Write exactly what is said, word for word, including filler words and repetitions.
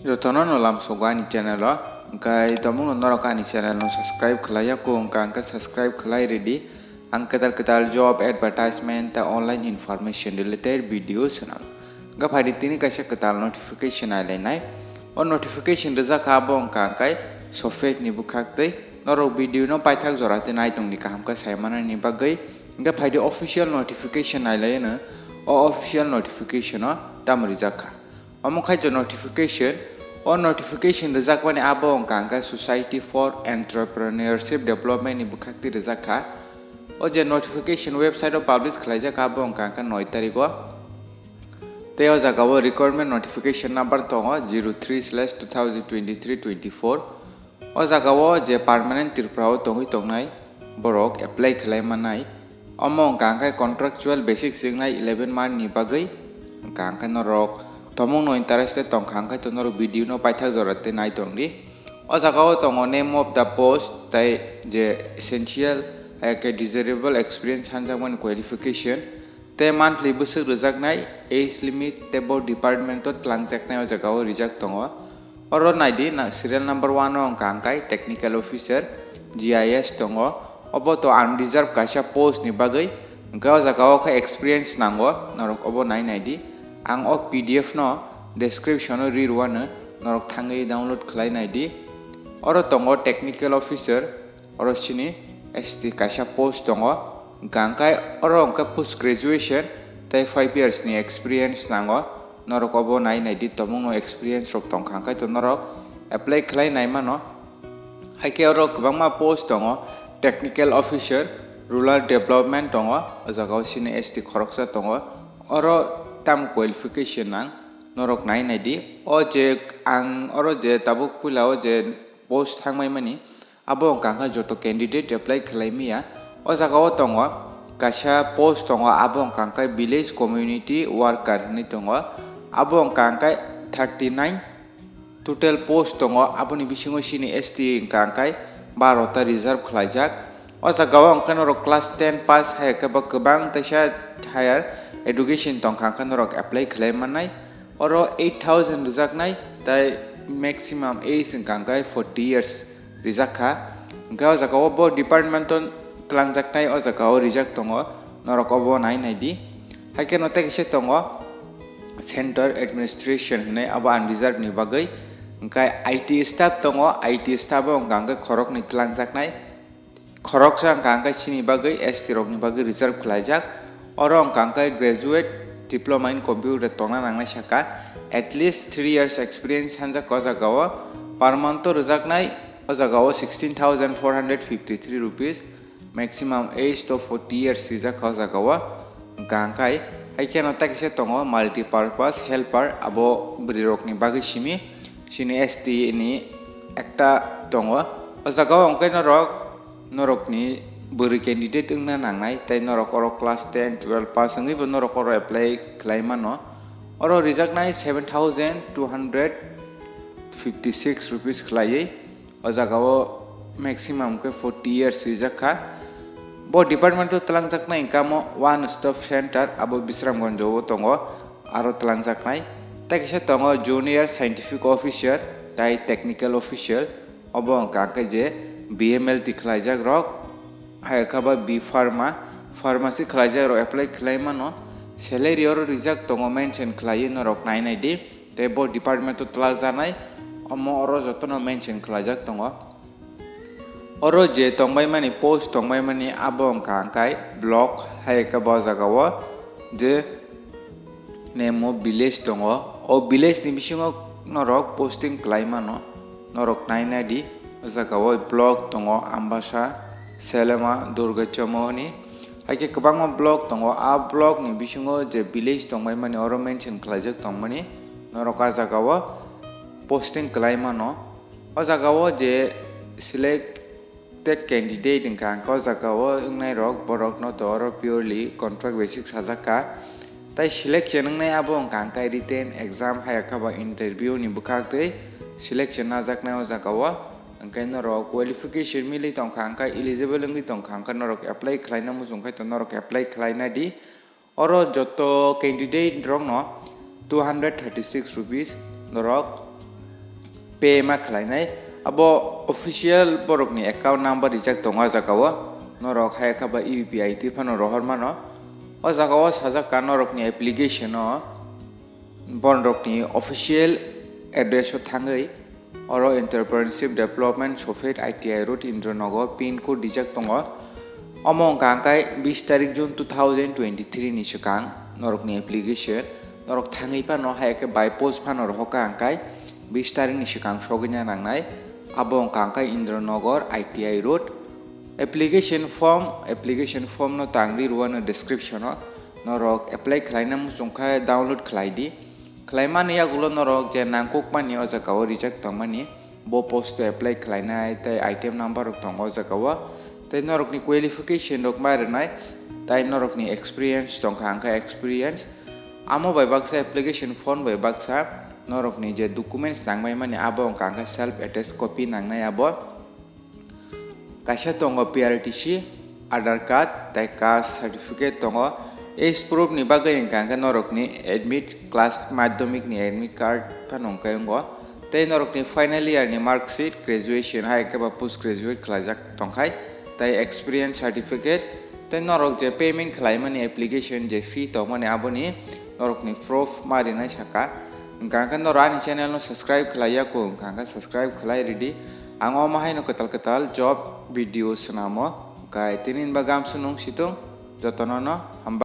Jotono no lamsogo ani channel o, hwnkhe tomungno norok ani channel no subscribe khlai ya kho wngkha, hwnkhe subscribe khlai ridi. Ang kwtal kwtal job advertisement tei online information related video swnam. Hwnkhe phaidi tini kaisa kwtal notification nailainai. O notification rijak kha abo wngkha hwnkhe software ni bwkhak tei norok video no paithak jora tei naitongdi kaham khe saimanani bagwi. Hwnkhe phaidi official notification nailaino, o official notification o tamo rijak kha. Omo khai to notification. O notification rijakmani abo wngkha hwnkhe Society for Entrepreneurship Development ni bwkhak twi rijak kha. O je notification website o publish khlaijak abo wngkha hwnkhe noi tarik o. Tei o jaga o requirement notification number tongo zero three slash two thousand twenty-three twenty-four. O jaga o je permanent Tripura o tongwi tongnai borok apply khlai mannai. Omo wngkha hwnkhe contractual basis wngnai eleven month ni bagwi. Wngkha hwnkhe norok tomungno interested tongkha hwnkhe to norok video no paithak jora tei nai tongdi. O jaga o tongo name of the post tei je essential, hai khe desirable experience hanjakmani qualification. Tei monthly bwswk rwjaknai age limit tei bo department o twlangjaknai o jaga o rijak tongo. Oro naidi na serial number one o wngkha hwnkhe technical officer, G I S tongo. Obo to unreserved kaisa post ni bagwi, hwnkhe o jaga o khe experience nango, norok obo nai naidi. Ang o P D F no description o ri rwano, norok thangwi download khlai naidi. Oro tongo technical officer, oro sini S T kaisa post tongo, hwnkha hwnkhe oro hwnkhe post graduation tei five years ni experience nango, norok obo nai naidi, tomungno experience rok tongkha hwnkhe to norok apply khlai nai mano. Hai khe oro kwbangma post tongo, technical officer, rural development tongo, o jaga o sini S T khoroksa tongo, oro tam qualification nang norok nai naidi. O je ang oro je tabuk puila o je post thangmai mani, abo wngkha hwnkhe joto candidate apply khlai maya. O jaga o tongo kaisa post tongo, abo wngkha hwnkhe village community worker hinwi tongo. Abo wngkha hwnkhe thirty nine total post tongo, aboni bisingo sini S T wngkha hwnkhe baro ta reserve khlaijak. O jaga o hwnkhe norok class ten pass hai khe bo kwbang teisa higher education tongkha hwnkhe norok apply khlai mannai. Oro eight thousand rwjaknai, tei maximum age wngkha hwnkhe forty years rijak kha. Hwnkhe o jaga o bo department o twlangjaknai o jaga o rijak tongo, norok obo nai naidi. Hai kheno tei kisa tongo center administration hinwi, abo unreserved ni bagwi. Hwnkhe I T staff tongo, I T staff o wngkha hwnkhe khoroknwi twlangjaknai. Khoroksa wngkha hwnkhe chini bagwi S T rokni bagwi reserve khlaijak. Oro wngkha hwnkhe graduate diploma in computer tongna nangnai saka, at least three years experience hanjak o jaga o. Per month o rwjaknai o jaga o sixteen thousand four hundred fifty three rupees, maximum age to forty years rijak kha o jaga o. Wngkha hwnkhe hai kheno tei kisa tongo multi purpose helper, abo bwrwi rokni bagwi simi. Chini S T ni ekta tongo. O jaga o hwnkhe norok, norokni bwrwi candidate wngna nangnai, tei norok oro class ten, twelve pass wngwi bo norok oro apply khlai mano. Oro rijaknai seven thousand two hundred fifty six rupees khlaiwi. O jaga o maximum khe forty years rijak kha. Bo department o twlangjaknai wngkha mo One Stop Center, abo Bisramganj o tongo. Aro twlangjaknai. Tei kisa tongo Junior Scientific Officer tei Technical Officer. Obo wngkha khe je B M L T khlaijak rok, hai khe ba B Pharma, Pharmacy khlaijak rok apply khlai mano. Salary oro rijak tongo, mention khlaiwi norok nai nai di. Tei bo department o twlak janai, omo oro jotono mention khlaijak tongo. Oro je tongbaimani post tongbaimani abo wngkha hwnkhe block, hai khe bo jaga o je name o village tongo. O village ni bisingo norok posting khlai mano, norok nai nai di. O jaga o block tongo Ambasa, Selema, Durga Chomoni. Hai khe kwbangma block tongo. A block ni bisingo je village tongbaimani oro mention khlaijak tongmani, norok a jaga o posting khlai mano. O jaga o je selected candidate wngkha hwnkhe o jaga o wngnai rok borok no to oro purely contract basis sajak kha. Tai selection wngnai abo wngkha hwnkhe written exam, hai khe ba interview ni bwkhak twi selection najaknai o jaga o. Hwnkhe norok qualification mili tongkha hwnkhe, eligible wngwi tongkha hwnkhe norok apply khlaina muchung khai to norok apply khlaina di. Oro joto candidate rokno two hundred thirty six rupees norok pay ma khlainai. Abo official borokni account number rijak tongo o jagao. Norok hai khe ba U P I twi phano rohor mano. O jagao sajak ka norokni application o borokni official address o thangwi oro Entrepreneurship Development Sofet I T I Road Indranagar pin code rijak tongo. Omo wngkha hwnkhe bis tarik June two thousand twenty-three ni swkang norokni application norok thangwi phano hai khe by post phano rohor kha hwnkhe bis tarik ni swkang sogwina nangnai. Abo wngkha hwnkhe Indranagar I T I Road. Application form, application form no tangri rwano description o. Norok apply khlaina muchung khe download khlai di. Khlaimani yagulo norok je nangkukmani o jagao rijak tongmani, bo post o apply khlainai tei item number rok tongo o jagao. Tei norokni qualification rok ma rwnai, tei norokni experience tongkha hwnkhe experience. Amo bai baksa application form bai baksa norokni je documents nangmai mani abo wngkha hwnkhe self attest copy nangnai abo. Kaisa tongo P R T C, Aadhaar card tei caste certificate tongo. Age proof ni bagwi wngkha hwnkhe norokni admit class madhyamik ni admit card phano wngkha wngo. Tei norokni final year ni mark sheet, graduation hai khe ba post graduate khlaijak tongkhai tei experience certificate tei norok je payment khlaimani application je fee tongmani aboni norokni proof ma rinai saka. Hwnkha hwnkhe norok ani channel no subscribe khlai ya kho, hwnkha hwnkhe subscribe khlai ridi. Ang omo haino kwtal kwtal job video swnamo. Hwnkhe tini ni bagwi amsung nung situng, jotono no hambai.